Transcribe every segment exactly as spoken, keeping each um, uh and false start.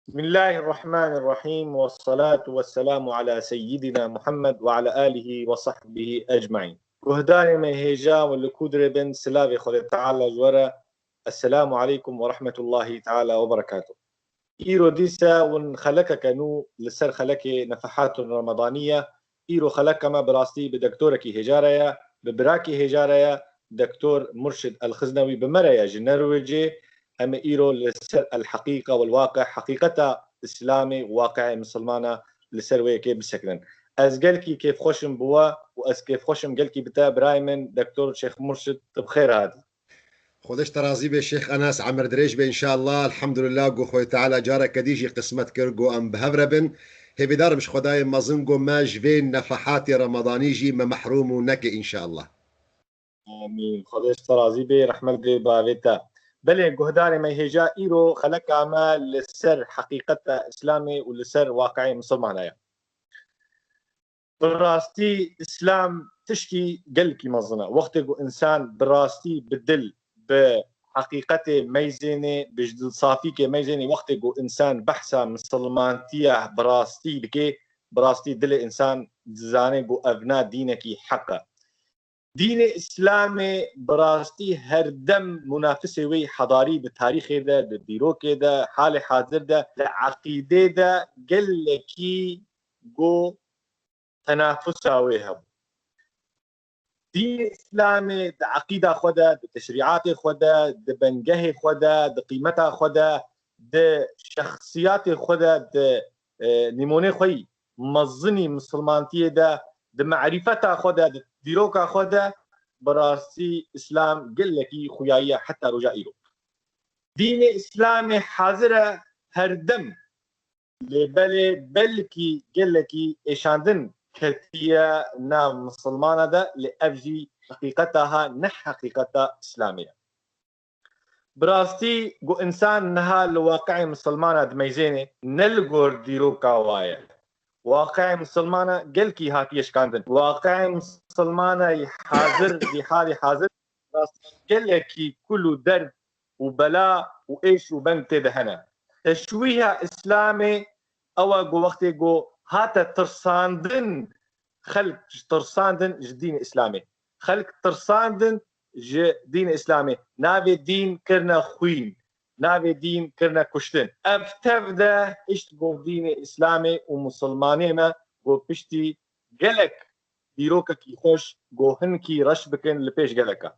بسم الله الرحمن الرحيم، والصلاة والسلام على سيدنا محمد وعلى آله وصحبه أجمعين. Guhdarê me hêja û li ku dirê bin, silavê Xwedê Teala ji we re. Esselamu aleykum ve rahmetullahi teala ve berekatuh. Îro dîse hûn xelekeke nû li ser xelekê Nefehatun Remedanî ye. Îro xeleka me bi rastî bi doktorekî hêja re ye, bi birakî hêja re ye, Doktor Murşid El Xiznewî bi me re ye ji Norwêcê. Em ê îro li ser El Heqîqa wel Waqi, heqîqeta Îslamê û waqiê misilmana li ser wê yekê bisekinin. Ez gelkî kêfxweş im bi we û ez kêfxweş im gelkî bi te, birayê min, Doktor Şêx Murşid, tu bi xêr hatî. Xwedê ji te razî be Şêx Enes, emir dirêj be înşallah. Elhamdulillah, ku Xwedê Teala careke dî jî qismet kir ku em bi hev re bin. Hêvîdar im ji Xwedayê mezin ku me ji vê nefehatê Remadanî jî me mehrûm û neke înşallah. Amîn. Xwedê ji te razî be, rehmet bê bavê te. Belê, guhdarê me hêja, îro xeleka me li ser heqîqeta Îslamê û li ser waqiê misilmana ye. Bi rastî Îslam tişkî gelkî mezin e. Wextê ku însan bi rastî, bi dil, bi heqîqetê meyzênê, bi ji dilsafîkê meyzênê, wextê ku însan behsa misilmantiya bi rastî dike, bi rastî dilê însan dizane ku evna dînekî heq e. Dînê Îslamê bi rastî her dem munafisê wê hedarî di tarîxê de, di dîrokê de, halê hazir de, di eqîdê de gelekî ku tenafusa wê hebû. Dînê Îslamê di eqîda xwe de, di teşrîatê xwe de, di bengehê xwe de, di qîmeta xwe de, di şexsiyatê xwe de, di, e, nîmonê xwe yî mezinî misilmantiyê de, di merîfeta xwe de, di dîroka xwe de, bi rastî Îslam gelekî xuyayiye heta roja îro. Dînê Îslamê hazir e her dem, lê belê belkî gelekî êşandin ketiye nav misilmana de, lê ev jî heqîqeta ha ne heqîqeta Îslamê ye. Bi rastî ku însan niha li waqiê misilmana dimeyzêne, ne li gor dîroka wa ye. Waqiê misilmana gelkî hatiye şikandin. Waqiê misilmana yî hazir, di halî hazir, rastî gelekî kul û derd û bela û êş û beng tê de hene. Teşwîha Îslamê ew e ku wextê ku hate tirsandin, xelk tirsandin ji dînê Îslamê. Xelk tirsandin ji dînê Îslamê. Navê dîn kirine xwîn. Navê dîn kirine kuştin. Ev tev de hişt ku dînê Îslamê û misilmanê me ku piştî gelek dîrokekî xweş ku hinkî reş bikin li pêş geleka.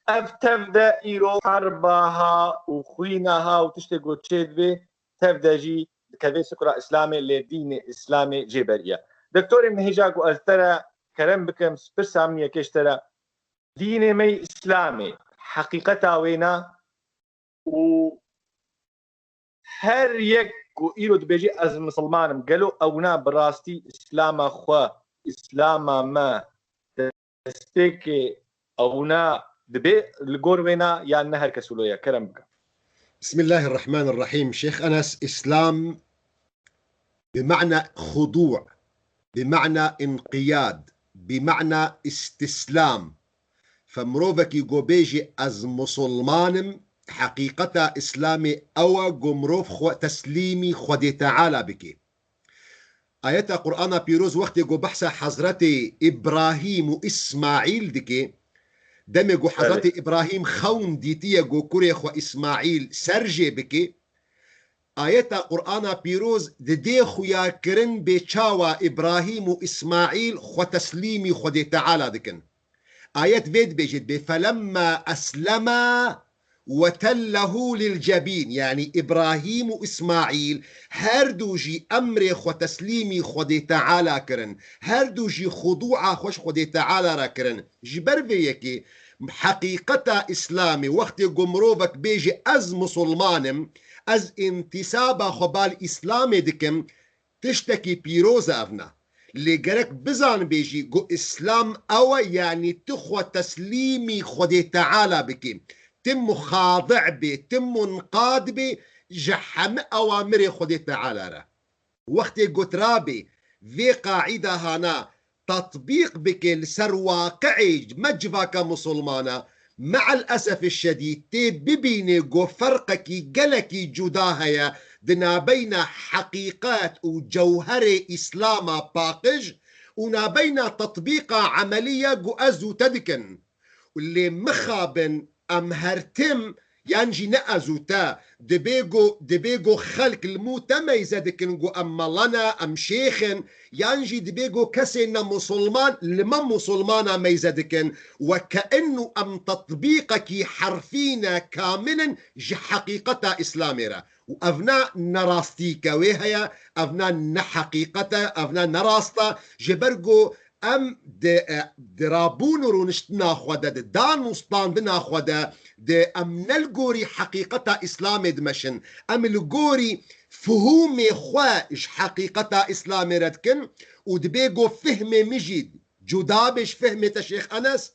Ev tev de îro herba ha û xwîna ha û tiştê ku çêdibe, tev de jî dikeve sukra Îslamê, lê dînê Îslamê jê beriye. Doktorê min hêja ku ez te re kerem bikim, pirsa min yekê ji te re, dînê me yê Îslamê heqîqeta wê ne û her yek ku îro dibêje ez misilman im, gelo ewna bi rastî Îslama xwe, Îslama me, destpêkê ewna dibe li gor wê ne, yan ne her kes wilo ye? Kerem bike. بسم الله الرحمن الرحيم. Şêx Enes, Îslam bi mana xudu', bi mana inqiyad, bi mana îstîslam. Fe mirovekî ku bêjî ez musulman im, heqîqeta Îslamê ew e ku mirov xwe teslîmî Xwedê Teala bike. Ayeta Qur'ana Pîroz wextê ku behsa Hezretê Îbrahîm û Îsmaîl dike, demê ku Hezretê Îbrahîm xewn dîtiye ku kurê xwe Îsmaîl ser jê bike, ayeta Qur'ana Pîroz didê xuyakirin bê çawa Îbrahîm û Îsmaîl xwe teslîmî Xwedê Teala dikin. Ayet vê dibêje, dibê, "Felemma eslema ve tellehu lil cebîn." Yanî Îbrahîm û Îsmaîl her du jî emrê xwe teslîmî Xwedê Teala kirin. Her du jî xudûa xwe ji Xwedê Teala re kirin. Ji ber vê yekê heqîqeta Îslamê, wextê ku mirovek bêje, "Ez musulman im, ez întîsaba xwe bal Îslamê dikim", tiştekî pîroz e evna. Lê gerek bizanibê jî ku Îslam ew e, yanî tu xwe teslîmî Xwedê Teala bikî. Tu muxadi' bê, tu munqad bê ji hemî ewamirê Xwedê Teala re. Wextê gotirabê vê qaîda hana tatbîq bike li ser waqi'ê me civaka musulmana, Me'el esefî şedîd tê bibînê ku ferqekî gelekî cuda heye di nabeyna heqîqet û cewherê Îslama paqij û nabeyna tetbîqa emelî ye ku ez û te dikin. Lê mixabin em her tim yan jî ne ez û te, dibê ku, dibê ku xelk li mû te meyze dikin ku em mela ne, em şêx in, yan jî dibê ku kesê ne musulman li me musulmana meyze dikin, weke inu em tetbîqekî herfî ne kamil in ji heqîqeta Îslamê re. Û ev ne nerastîke wê heye, ev ne neheqîqet e, ev ne nerast e, ji ber ku em di, e, di rabûn û rûniştina xwe de, di dan û standina xwe de, di em ne li gorî heqîqeta Îslamê dimeşin, em li gorî fihûmê xwe ji heqîqeta Îslamê re dikin û dibê ku fihmê min jî cuda be ji fihmê te Şêx Enes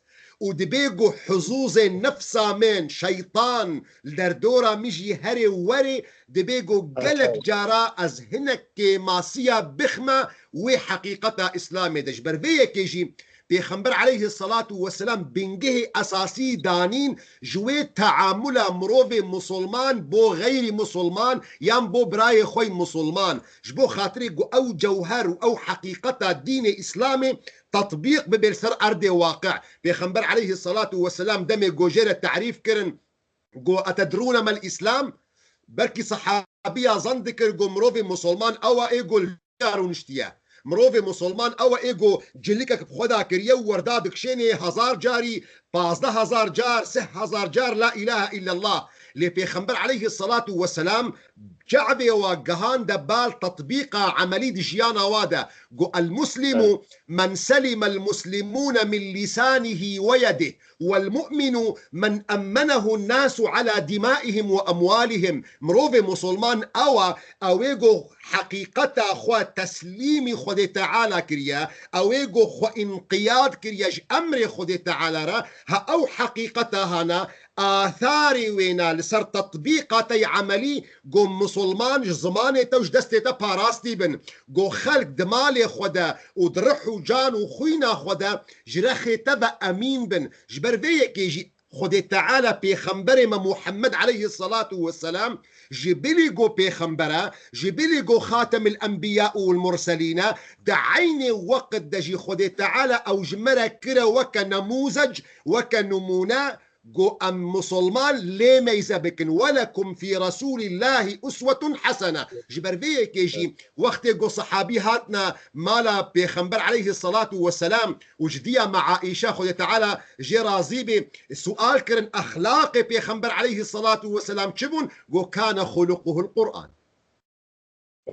û dibê ku huzûzê nefsa min, şeytan, li derdora min jî herê werê, dibê ku gelek cara ez hinek kêmasiya bixme wê heqîqeta Îslamê de. Ji ber vê yekê jî Pêxember aleyhisselatu vesselam bingehê esasî danîn ji wê teamula mirovê musulman bo xeyrî musulman yan bo birayê xwe yî musulman. Ji bo xatirê ku ew cewher û ew heqîqeta dînê Îslamê tetbîq bibe li ser erdê waqi. Pêxember aleyhisselatu vesselam demê ku jê re tarîf kirin, Go etedrûne mel Îslam? Belkî sehabiya zan dikir, go mirovê musulman ew e, ê go li rûniştiye. Mirovê musulman ew e, ê go cilikek bi xwe da kiriye û werda dikişênê hezar carî, pazdeh hezar car, sih hezar car la ilahe illallah. Lê Pêxember aleyhisselatu vesselam cevê wa gehande bal tetbîqa emelî di jiyana wa de. Go el muslimu men selime el muslimûne min lîsanihî we yedih. والمؤمن من أمنه الناس على دمائهم وأموالهم. Mirovê musulman ew e, ew ê go heqîqeta xwe teslîmî Xwedê Teala kiriye, ew ê go xwe înqiyad kiriye ji emrê Xwedê Teala re, ha ew heqîqeta hana, atharê wêna li ser tetbîqatey emelî, go musulman ji zimanê te û ji destê te parastî bin, go xelk di malê xwe de û di rih û can û xwîna xwe de ji rexê te ve emîn bin. Ji ber vê yekê jî Xwedê Teala pêxemberê me Muhammed aleyhisselatu vesselam ji bilî go pêxember e, ji bilî go Xatemil Enbiya û Murselîn e, di eynê weqt de jî Xwedê Teala ew ji me re kire weke nemûzec, weke nimûne, go em musulman lê meyze bikin. Welekum fî Resûlîllahî uswetun hesene. Ji ber vê yekê jî wextê go sehabî hatine mala Pêxember aleyhisselatu vesselam û ji diya me Aîşe, Xwedê Teala jê razî bê, sual kirin, exlaqê Pêxember aleyhisselatu vesselam çi bûn? Go kane xuluquhul Qur'an.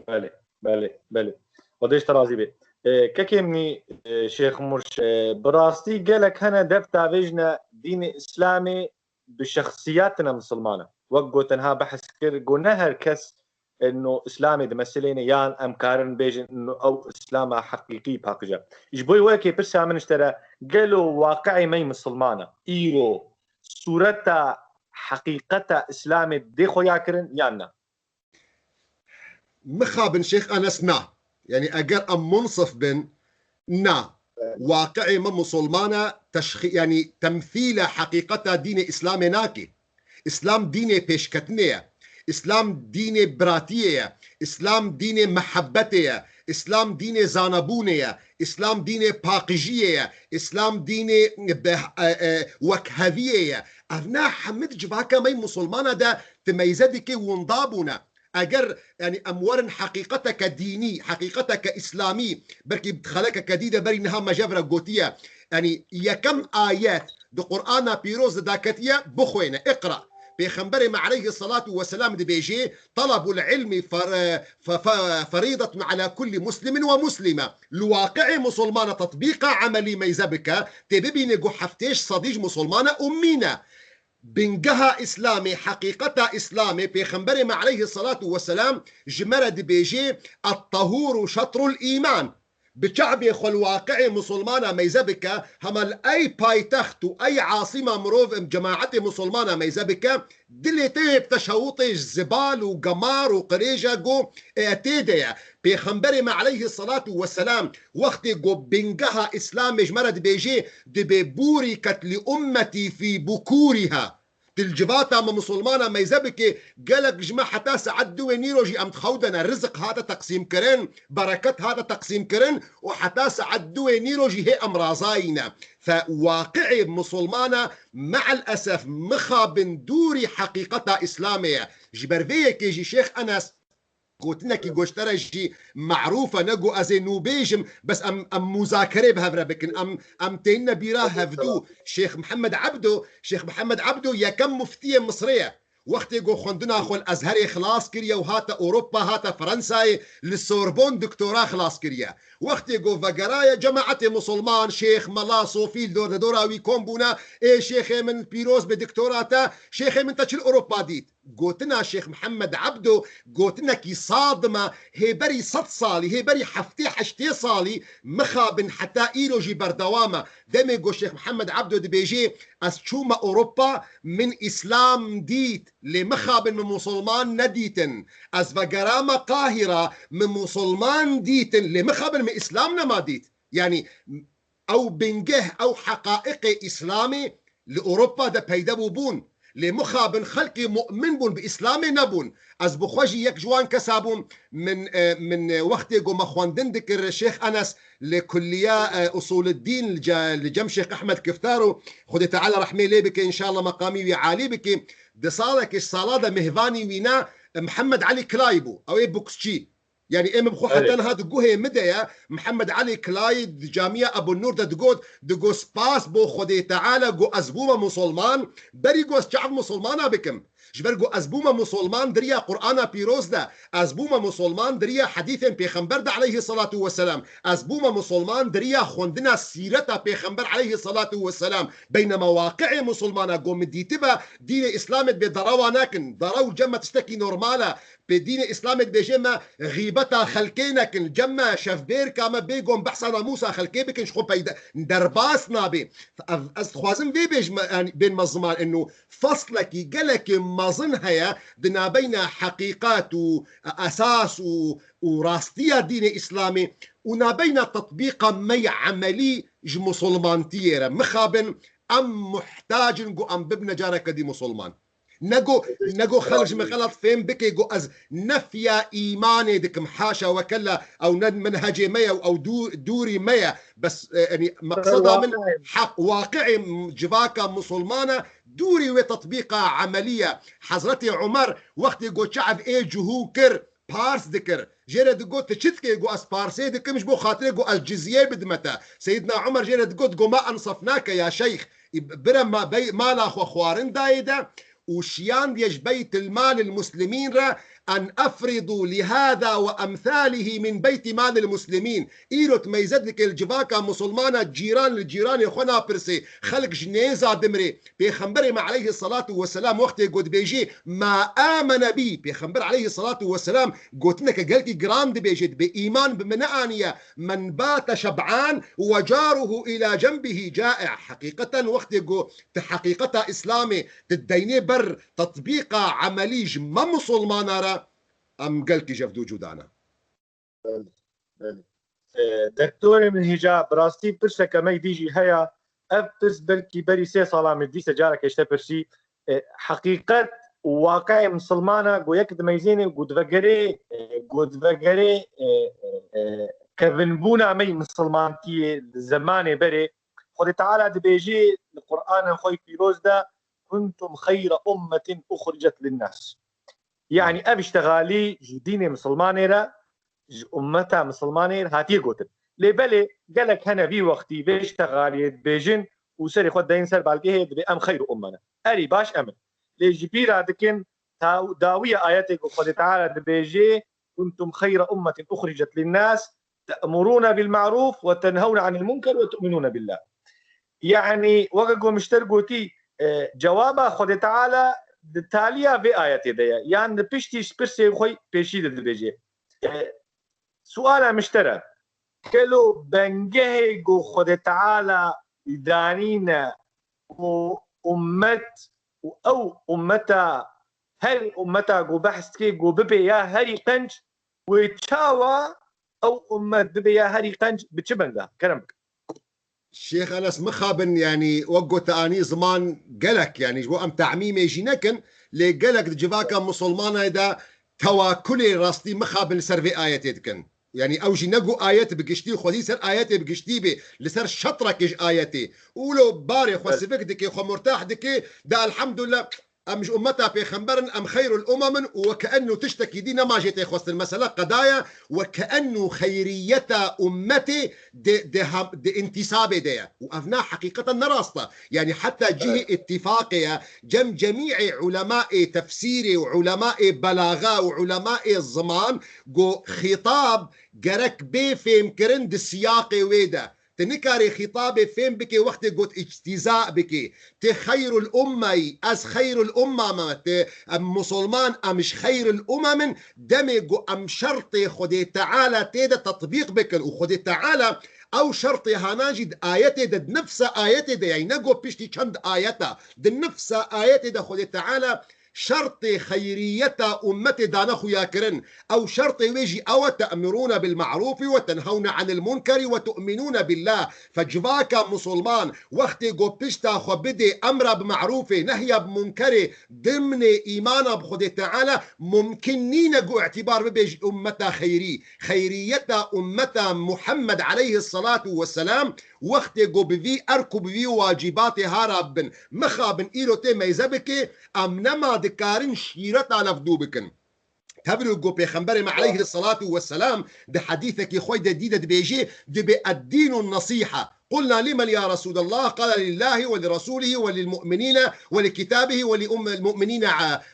Belê, belê, belê. Xwedê ji te razî bê. E, kekê min, e, Şêx Murş, e, bi rastî gelek hene dev tavêjine dînê Îslamê bi şexsiyetine misilman e. Wek got tenha behs kir, got ne her kes eno Îslamê di meseleyne yan em karin bêjin eno ew Îslama heqîqî paqij e. Ji bo wekê pirsa min ji te re, gelo waqi'ê me yî misilman e? Îro sûreta heqîqeta Îslamê dê xweya kirin yan na? Mixabin Şêx Enes na. Yanî eger em munsif bin, na. Evet. Waqi'ê me musulmana teşxî-, yanî temthîla heqîqeta dînê Îslamê nake. Îslam dînê pêşketinê ye. Îslam dînê biratiyê ye. Îslam dînê mehebbetê ye. Îslam dînê zanabûnê ye. Îslam dînê paqijiyê ye. Îslam dînê be-, e, e, wekheviyê ye. Ev ne hemid civaka me yî musulmana de ti meyze dike winda bûne. Eger, yanî, em werin heqîqeteke dînî, heqîqeteke îslamî, belkî xelekeke dî de berî niha me jev re gotiye. Yanî, yekem ayet di Qur'ana pîroz de daketiye, bixwêne, iqra. Pêxemberê me aleyhisselatu vesselam dibêje, "Talabul ilmi fer-, fe-, fe-, ferîdetun ala kulli muslimin ve muslime." Li waqi'ê musulmana tetbîqa emelî meyze bike, tê bibîne ku heftê ji sedî ji musulmana ummî ne. Bingeha Îslamê, heqîqeta Îslamê, Pêxemberê me aleyhisselatu vesselam ji me re dibêje, "Et-tahûru şetrul îman." bi çavê xwe li waqiê misilmana meyze bike, hema li ey paytext û ey asîma mirov em cemaetê misilmana meyze bike, dilê te yê bi teşewitê ji zibal û gemar û qirêje ku ê tê de ye. Pêxemberê me aleyhî selatu weselam wextê ku bingeha Îslamê ji me re dibêjê, dibê bûrîket li ummetî fî bukûrîha. Tu li civata me misilmana meyze bikê, gelek ji me heta saet duwê nîro jî em dixew de ne. Rizik hate teqsîmkirin, bereket hate teqsîmkirin û heta saet duwê nîro jî hê em razayî ne. Fe waqiê misilmana me'el esef mixabin dûrî heqîqeta Îslamê ye. Ji ber vê yekê jî Şêx Enes gotinekî goştere jî merûf e, ne ku ez ê nû bêjim, bes em, em muzakerê bi hev re bikin. Em, em tênine bîra hevdû. Şêx Mihemed Ebdo, Şêx Mihemed Ebdo yekem muftiyê Misrê ye. Wextê ku xwendina xwe li Ezherê xilas kiriye û hate Ewropa, hate Fransayê, li Sorbonne doktora xilas kiriye. Wextê ku vegeraye cemaetê misilman, şêx, mela, sofî li dor, li dora wî kom bûne, ê şêxê min pîroz be doktora te, şêxê min te çi li Ewropa dît? Gotina Şêx Mihemed Ebdo gotinekî sadim e, hê berî sed salî, hê berî heftê heştê salî mixabin heta îro jî berdewam e. Demê ku Şêx Mihemed Ebdo dibêjê, ez çûme Ewropa, min Îslam dît, lê mixabin min musulman nedîtin. Ez vegerame Qahîra, min musulman dîtin, lê mixabin min Îslam nema dît. Yanî ew bingeh, ew heqaiqê Îslamê li Ewropa de peyde bûbûn. Lê mixabin xelkê mu'min bûn, bi Îslamê nebûn. Ez bi xwe jî yek ji wan kesa bûm. Min, e, min, e, wextê ku me xwendin dikir Şêx Enes li kulliya, e, Usûliddîn li ce-, li cem Şêx Ehmed Kiftaro, Xwedê Teala rehmê lê bike, înşallah meqamî wî alî bike. Di salekê ji sala de mêvanî wî ne, e, Mihemed Elî Kilay bû. Ew ê boksçî. Yanî ê min bi xwe heta niha di guhê min de ye. Mihemed Elî Kilay di Camiya Ebu Nur de digot, digot, spas bo Xwedê Teala ku ez bûme musulman, berî ku ez çav musulmana bikim. Ji ber ku ez bûme musulman, di riya Qur'ana pîroz de, ez bûme musulman, di riya hedîsên Pêxember de aleyhî selatu weselam, ez bûme musulman, di riya xwendina sîreta Pêxember aleyhî selatu weselam. Beynema waqi'ê musulmana ku min dîtibe, dînê Îslamê dibê derewa nekin. Derew cem me tiştekî normal e. Pê dînê Îslamê dibêje me xîbeta xelkê nekin. Cem me, şevbêrka me bêgon behsa namûsa xelkê bikin, ji xwe peyde derbas nabe. Ev, ez dixwazim vê bêjme, yanî, bên me ziman, eno feslekî gelekî mezin heye di nabeyna heqîqet û esas û, û rastiya dînê Îslamê û nabeyna tetbîqa me ya emelî ji musulmantiyê re. Mixabin em muhtac in ku em bibine careke dî musulman. Nego, nego xelk ji min xelat fêm bike ku ez nefya îmanê dikim. Haşa we kella, ew ne menhecê me ye û ew dû-, dûrî me ye. Bes, e, yanî, meqseda min heq, waqi'ê civaka musulmana dûrî wê tetbîqa emelî ye. Hezretê Umer wextê ku çav ê cihû kir, pars dikir. Jê re digot, tu çi dikê? Got, ez parsê dikim ji bo xatirê ku ez ciziyê bidime te. Seyyidna Umer jê re digot, got, ma ensefnake ya şeyx. Bire ma-, bey-, mala xwe xwarin dayê de û şiyandiye ji beytil malil muslimîn re, en efridu li hada ve emsalihî min beyti malil muslimîn. Îro tu meyze dike li civaka musulmana cîran li cîranê xwe napirsê. Xelk ji nêza dimrê. Pêxemberê me aleyhî selatu weselam wextê ku dibêjê, ma amene bî, Pêxember aleyhî selatu weselam gotineke gelkî giran dibêje, dibê, îman bi min neaniye, men bate şeb'an ve caruhu ila cenbihi ca'i'. Heqîqeten wextê ku tu heqîqeta Îslamê tu deynê ber tetbîqa emelî ji me musulmana re, em gelkî ji hev dû cuda ne. Belê, belê. E, Dektorê min hêja, bi rastî pirseke me dî jî heye. Ev pirs belkî berî sê sala min dîse careke ji te pirsî. E, heqîqet û waqi'ê misilmana ku yek dimeyzêne, ku divegerê, e, ku divegerê, e, e, e, kevinbûna me yî misilmantiyê li zemanê berê. Xwedê Teala dibêjê li Qur'ana xwe yî pîroz de, "Kuntum xeyra ummetin uxricet linnas." Yanî ev îştexalî ji dînê misilmanê re, ji ummeta misilmanê re hatiye gotin. Lê belê gelek hene vî wextî vê îştexaliyê dibêjin û serê xwe deyin ser balgehê, dibê em xeyr û umme ne. Erî baş em in. Lê ji bîra dikin ta-, dawiya ayetê ku Xwedê Teala dibêjê, "Kuntum xeyra ummetin uxricet linnas, te'murûne bil ma'rûf ve tenhewne anil munker ve tu'minûne billah." Yanî weke ku mişter gotî, e, cewaba Xwedê Teala di taliya vê ayetê de ye. Yan di piştî ji pirsê xwe pêşî de dibêje. E, suala mişter e. Gelo bengehê ku Xwedê Teala danîne û ummet û ew ummeta, her ummeta ku behs dike ku bibe ya herî qenc, wê çawa ew ummet bibe ya herî qenc, bi çi bengehê? Kerem bike. Şêx Enes, mixabin, yanî wek got te anî ziman gelek, yanî ji bo em te'mîmê jî nekin, lê gelek di civaka misilmanayê de tewakulê rastî mixabin li ser vê ayetê dikin. Yanî ew jî ne ku ayet bi giştî, xwedî ser ayetê bi giştî bê, li ser şetrekê ji ayetê. Û lo barê xwe sivik dike, xwe murtah dike, de elhamdulillah, em ji ummeta pêxember in, em xeyrul umem in û wekeennu tiştekî dî nema jê tê xwestin. Mesele qedaya wekeennu xeyriyeta ummetê di, di, ham- di întisabê de ye. Û ev na heqîqeten ne rast e. Yanî heta cihê îttifaqê ye, cem cemî'ê ulemaê tefsîrê û ulemaê belaxa û ulemaê ziman, ku xîtab gerek bê fêmkirin di siyaqê wê de. Tu nikarê xîtabê fêm bikê wextê got îctîza bikê. Tu xeyrul ummeyî, ez xeyrul umma me, tu, em musulman, em ji xeyrul umem in, demê ku em şertê Xwedê Teala tê de tetbîq bikin û Xwedê Teala ew şertê hanan jî di ayetê de, di nifsa ayetê de, yanî ne got piştî çend ayeta, di nifsa ayetê de Xwedê Teala şertê xeyriyeta ummetê dane xuyakirin. Ew şertê wê jî ew e, te'murûne bil ma'rûfî we tenhewne anil munkerî we tu'minûne billah. Fe civaka musulman wextê ku pişta xwe bidê emra bi ma'rûfê, nehya bi munkerê, dimnê îmana bi Xwedê Teala, mumkin nîne ku îtîbar bibe ji ummeta xeyrî. Xeyriyeta ummeta Muhammed aleyhisselatu vesselam, wextê ku bi vî erk û bi vî wacîbatê hara bibin, mixabin îro tê meyze bike, em nema dikarin şîreta levdû bikin. Tevro ku Pêxemberê me aleyhisselatu vesselam di hedîsekî xwe de dî de dibêje, dibê eddînun nasîha. قلنا لمن يا رسول الله؟ قال لله ولرسوله وللمؤمنين ولكتابه وللمؤمنين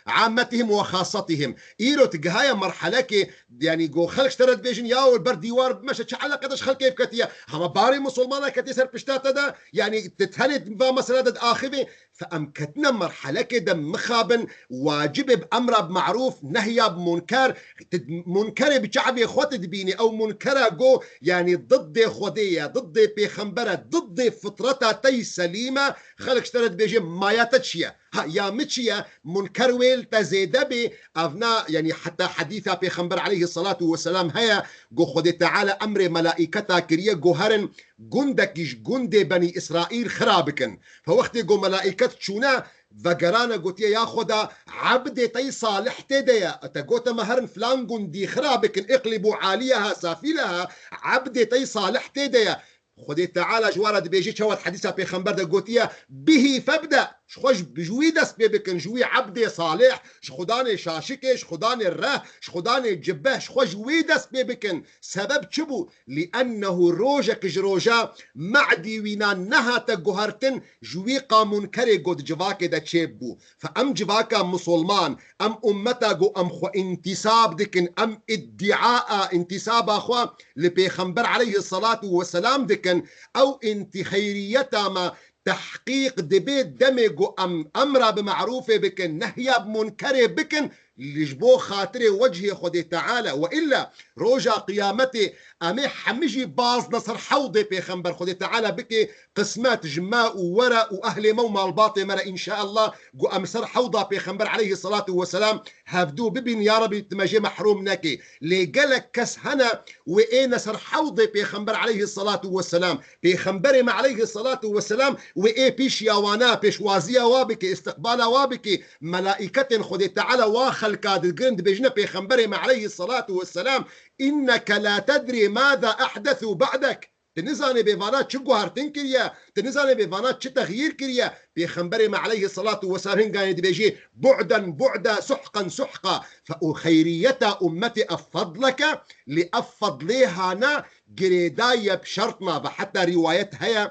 عامتهم وخاصتهم. Îro tu gihaye merhelekê, yanî ku xelk ji te re dibêjin, ya wer ber dîwar bimeşe, çi eleqe te ji xelkê biketiye? Hema barê misilmana ketiye ser pişta te de, yanî tu tenê va mesele de diaxivê. Fe em ketine merhelekê de mixabin, wacibê bi emra bi ma'rûf, nehya bi munker, tu munkerê bi çavê xwe tu dibînî, ew munkera ku, yanî diddê Xwedê ye, diddê pêxember e, diddê fitreta te yî selîm e, xelk ji te re dibêje, maya te çi ye? Ha, ya min çi ye? Munker wê li te zêde bê, ev na, yanî heta hedîsa Pêxember aleyhisselatu vesselam heye, ku Xwedê Teala emrê melaîketa kiriye, ku herin gundekî ji gundê Benî Îsraîl xira bikin. Fe wextê ku melaîket çûne, vegerane gotiye, ya Xweda, ebdê te yî salih tê de ye. Te gote me herin filan gundî xira bikin, iqlibû aliyeha safîleha, ebdê te yî salih tê de ye. Xwedê Teala ji wan re dibêje, çawa di hedîsa Pêxember de gotiye, bihî febde, ji xwe ji, ji wî dest pê bikin, ji wî ebdê salih, ji xudanê şaşikê, ji xudanê reh, ji xudanê cibe, ji xwe ji wî dest pê bikin. Sebeb çi bû? Li ennehu rojek ji roja me'dî wîna nehate guhertin, ji wî qa munkerê ku di civakê de çêbû. Fe em civaka musulman, em ummeta ku em xwe întisab dikin, em îdîaa întisaba xwe li Pêxember aleyhisselatu vesselam dikin, ew înti-, xeyriyeta me tehqîq dibe demê ku em emra bi ma'rûfê bikin, nehya bi munkerê bikin, li ji bo xatirê wecihê Xwedê Teala. We illa roja qiyametê em ê hemî jî bazne ser hewdê Pêxember, Xwedê Teala bike qismet ji me û we re û ehlê me û malbatê me re, înşeallah, ku em ser hewda Pêxember aleyhisselatu vesselam hevdû bibîn, ya Rebî, tu me jê mehrûm nekê. Lê gelek kes hene, wê êne ser hewdê Pêxember aleyhisselatu vesselam. Pêxemberê me aleyhisselatu vesselam wê ê pîşiya wana, pêşwaziya wa bike, îstiqbala wa bike. Melaîketên Xwedê Teala wa xelka digirin, dibêjine Pêxemberê me aleyhisselatu vesselam, inneke la tedrî maza ehdesu ba'dek. Tu nizanê bê vana çi guhertin kiriye, tu nizanê bê vana çi texyîr kiriye. Pêxemberê me aleyhisselatu vesselam hinganê dibêjê, bu'den bu'da, suhqen suhqa. Fe û xeyriyeta ummetê ev fedleke, lê ev fedlê hana girêdayî ye bi şert nave. Heta rîwayet heye,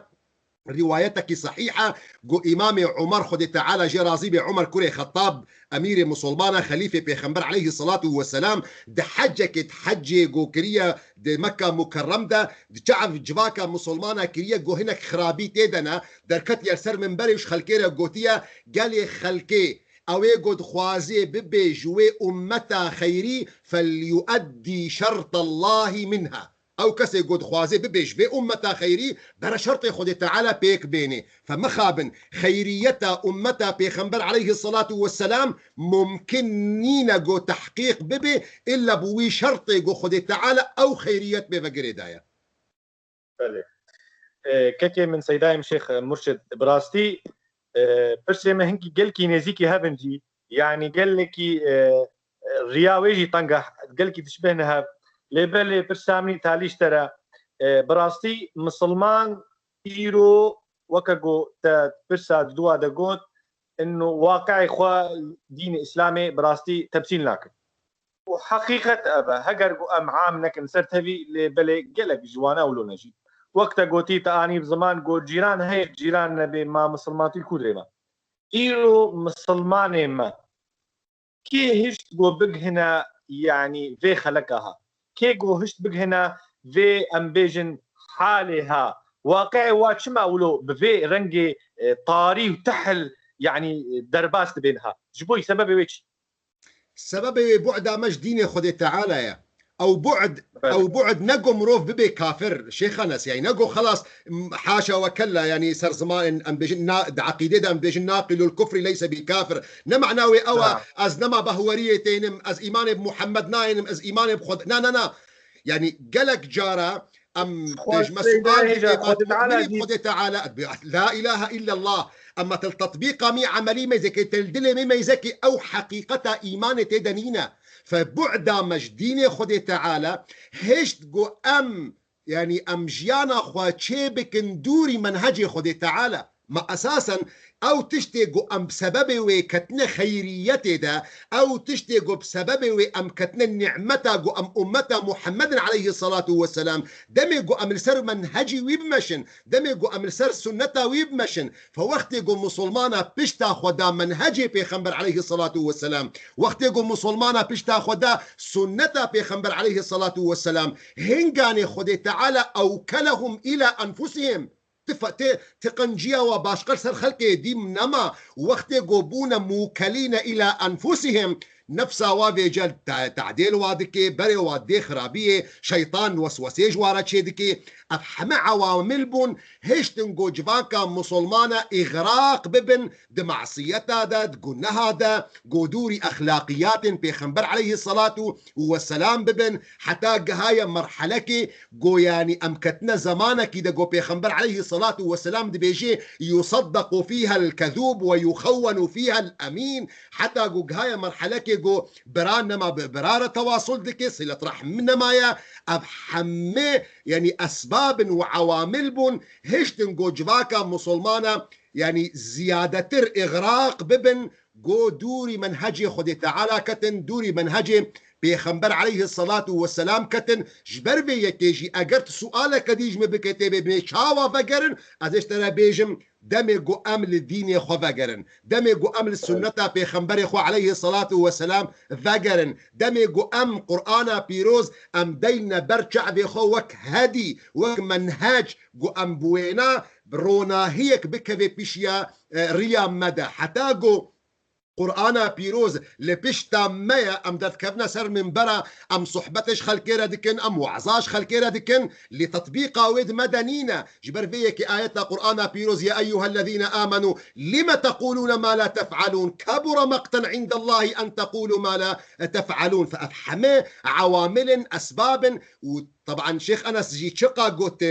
rîwayetekî sehîh e, ku Îmamê Umer, Xwedê Teala jê razî bê, Umer kurê Xettab, emîrê musulmana, xelîfê Pêxember aleyhisselatu vesselam, di hecekê, di hecê ku kiriye di Mekka Mukerrem de, di çav civaka musulmana kiriye, ku hinek xirabî tê de ne, derketiye ser minberê û ji xelkê re gotiye, gelê xelkê, ew ê ku dixwazê bibe ji wê ummeta xeyrî, felyueddî şertallahî minha. Ew kesê ku dixwaze bibe ji vê ummeta xeyrî, bere şertê Xwedê Teala pêk bênê. Fe mixabin, xeyriyeta ummeta Pêxember aleyhisselatu vesselam mumkin nîne ku tehqîq bibe, illa bi wî şertê ku Xwedê Teala ew xeyriyet bê ve girêdaye. Belê. E, kekê min Seydayê min Şêx Murşid, bi rastî, e, pirsê me hinkî gelkî nêzîkî hev in jî, yanî gelekî, e, e, riya wê jî teng e, gelkî dişibêhne hev. Lê belê pirsa min îtalî ji te re, e, bi rastî misilman îro weke ku te pirsa di dua de got, ino waqi'ê xwe dînê Îslamê bi rastî temsîl nakin. Û heqîqet ev e, heger ku em am nekin ser tevî, lê belê gelek ji wana wilo ne jî. Wek te gotî, te anî bi ziman ku cîran heye, cîran nebê ma misilmantî li ku dirê me. Îro misilmanê me kê hişt ku bigihine, yanî vê xeleka ha? Kê ku hişt bigihine vê, em bêjin, halê ha? Waqi'ê wa çima wilo bi vê rengê, e, tarî û tehl, yanî, e, derbas dibên ha? Ji bo sebebê wê çi? Sebebê wê bu'da me ji dînê Xwedê Teala ye. Ew bu'd, Belê. Ew bu'd ne ku mirov bibe kafir, Şêx Enes, yani ne ku xelas, m-, haşa we kella, yani ser ziman em bêjin, na, di eqîdê de em bêjin, naqilul kufri leyse bi kafir. Ne mana wê ew e, Ha. ez nema behweriyê tênim, ez îmanê bi Muhammed nayênim, ez îmanê bi Xwed-, na, na, na. Yani gelek cara em Xwedê ji me sual hêja, dike, Xwedê Teala "Mu'minî dî." Xwedê Teala, la ilahe illallah. Emma til tetbîqa mî emelî meyzekê, til dilê mî meyzekê ew heqîqeta îmanê tê de nîne. Fe bu'da me ji dînê Xwedê Teala, hişt ku em, yani em jiyana xwe çê bikin dûrî menhecê Xwedê Teala. Me esasen ew tiştê ku em bi sebebê wê ketine xeyriyetê de, ew tiştê ku bi sebebê wê em ketine nîmeta ku em ummeta Muhammedin aleyhissalatu vesselam, demê ku em li ser menhecî wî bimeşin, demê ku em li ser sunneta wî bimeşin, fe wextê ku musulmana pişta xwe da menhecê Pêxember aleyhissalatu vesselam, wextê ku musulmana pişta xwe da sunneta Pêxember aleyhissalatu vesselam, hinganê Xwedê Teala ewkelehum ila enfusihim. Ti fe-, ti, ti qenciya wa başqe ser xelkê dîm nema. Wextê ku bûne mukelîne ila enfusihim, nefsa wa vêce te-, tadêl wa dike, berê wa dê xirabiyê, şeytan weswesê ji wa re çê dike. Ev heme ewamil bûn, hiştin ku civaka musulmana îxraq bibin di masiyeta de, di guneha de, ku dûrî exlaqiyatên Pêxember aleyhissalatu vesselam bibin, heta gihaye merhelekê, Go, yanî em ketine zemanekî de, go Pêxember aleyhissalatu vesselam dibêje, "Yusaddaku fîhel kezûb ve yuxawwenu fîhel emîn." Heta go gihaye merhelekê go bira nema bi bira re tewasul dike, silet rehm nemaye. Ev hemê, yanî esbab in û ewamil bûn, hiştin go civaka musulmana, yanî ziyadetir îxraq bibin, go dûrî menhecê Xwedê Teala ketin, dûrî menhecê Pêxember aleyhissalatu vesselam ketin. Ji ber vê yekê jî eger tu sualeke dî ji min bike tê bê, bê çawa vegerin, ez ê ji te re bêjim, demê ku em li dînê xwe vegerin, demê ku em li sunneta Pêxemberê xwe aleyhissalatu vesselam vegerin, demê ku em Qur'ana pîroz em deyne ber çavê xwe wek hedî, wek menhec, ku em bi wêna ronahiyek bikeve pişiya, e, riya me de. Heta ku Qur'ana pîroz li pişta me ye, em derdikevine ser minbera, em sohbetê ji xelkê re dikin, em waza ji xelkê re dikin, lê tetbîqa wê di me de nîne. Ji ber vê yekê ayeta Qur'ana pîroz, "Ya eyyuhellezîne amenu, lime tequlûne ma la tef'alûn, kebura meqten indallahi en tequlû ma la tef'alûn." Fe ev heme ewamil in, esbab in û Teban Şêx Enes jî çiqa got,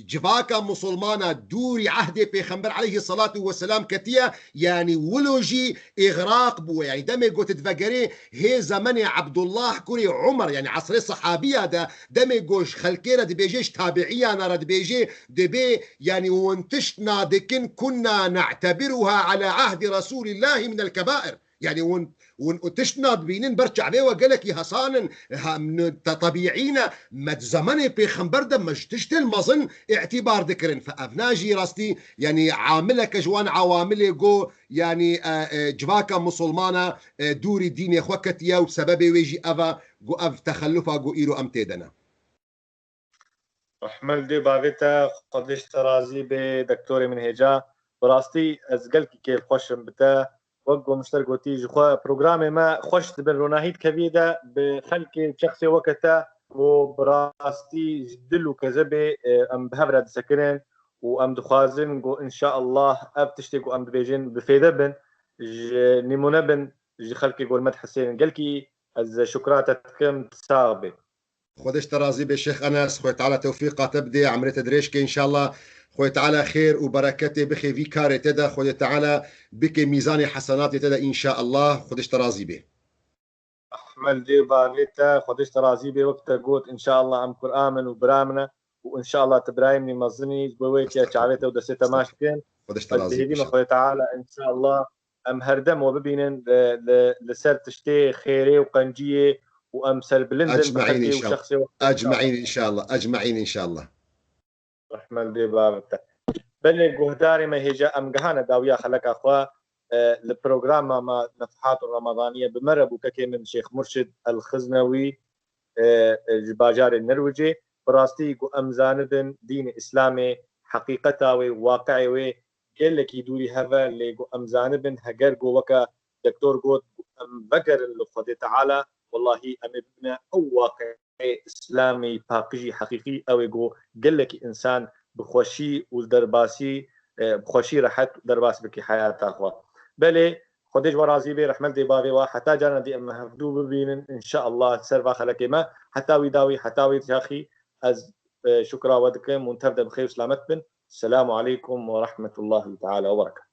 civaka musulmana dûrî ehdê Pêxember aleyhissalatu vesselam ketiye, yanî wilo jî îxraq bûye. Yanî demê got divegerê hê zemenê Abdullah kurê Umar, yanî esrê sehabiya de, demê got ji xelkê re dibêje, ji tabiiyana re dibêje, dibê, yanî hûn tişt nadikin, kunna na'tebiruha ala ahdi Rasulillahi minel kebair. Yani hûn, hûn û tişt nadibînin ber çavê we gelekî hesan in, ha, n-, te-, tebîî ne, me di zemanê pêxember de me ji tiştên mezin îtîbar dikirin. Fe ev ne jî rastî, yani amileke ji wan awamilê go, yani, e, e, civaka musulmana, e, dûrî dînê xwe ketiye û sebebê wê jî ev e, go ev texellufa go îro em tê de ne. Rehme li dê bavê te, Xwedê ji te razî bê, doktorê min hêja. Bi rastî ez gelkî kêfxweş im bi te. Wek ku min ji te re gotî, ji xwe programê me xweş dibin, ronahî dikeviyê de bi xelkê şexsê weke te ku bi rastî ji dil û kezebê, e, em bi hev re disekirin û em dixwazin ku înşaallah ev tiştê ku em dibêjin bi fêde bin, ji nîmûne bin ji xelkê ku li me dihesênin. Gelkî ez şukra te dikim, tu sax bê. Xwedê ji te razî bê Şêx Enes, Xwedê Teala tewfîqa te bidê, emrê te dirêj ke înşallah. Xwedê Teala xêr û bereketê bixê vî karê te de, Xwedê Teala bike mîzanê hesenatê te de înşallah. Xwedê ji te razî bê. Rehmet dê bavê te, Xwedê ji te razî bê, wek te got, înşallah em Kur'an min û bira min e û înşallah tu birayê min î mezin î, ji bo wê ke çavê te û destê te maç dikin. Xwedê ji te razî bê. Ez dihêvî me Xwedê Teala înşallah em herdem we bibînin li, li, li ser tiştê xêrê û qenciyê û em serbilind in bi xelkê û şexsê we. Ecmaîn înşallah. Ecmaîn înşallah. Rehmet dê bavê te. Belê guhdarê me hêja em gihane dawiya xeleka xwe, e, li programa me Nefhat Remezaniye bi me re bû kekê min Şêx Murşid El Xiznewî, e, e, ji bajarê Nirwicê. Bi rastî ku em zanibin dînê Îslamê, heqîqeta wê, waqiê wê gelekî dûrî hev e, lê ku em zanibin heger ku weke Doktor got, em vegerin li Xwedê Teala, wellahî em ê bibine ew waqiê Îslamê paqijî heqîqî, ew ê ku gelekî însan bi xweşî û li derbasî, e, bi xweşî rehet derbas bikî heyata xwe. Belê, Xwedê ji we razî bê, rehmet dê bavê we, heta carna dî em hevdû bibînin, înşallah, ser va xelekê me, heta wî dawî, heta wî çaxî, ez, e, şukra we dikim, hûn tev de bi xêr û selamet bin. Selamu aleykum ve rahmetullahi teala ve berekatuhu.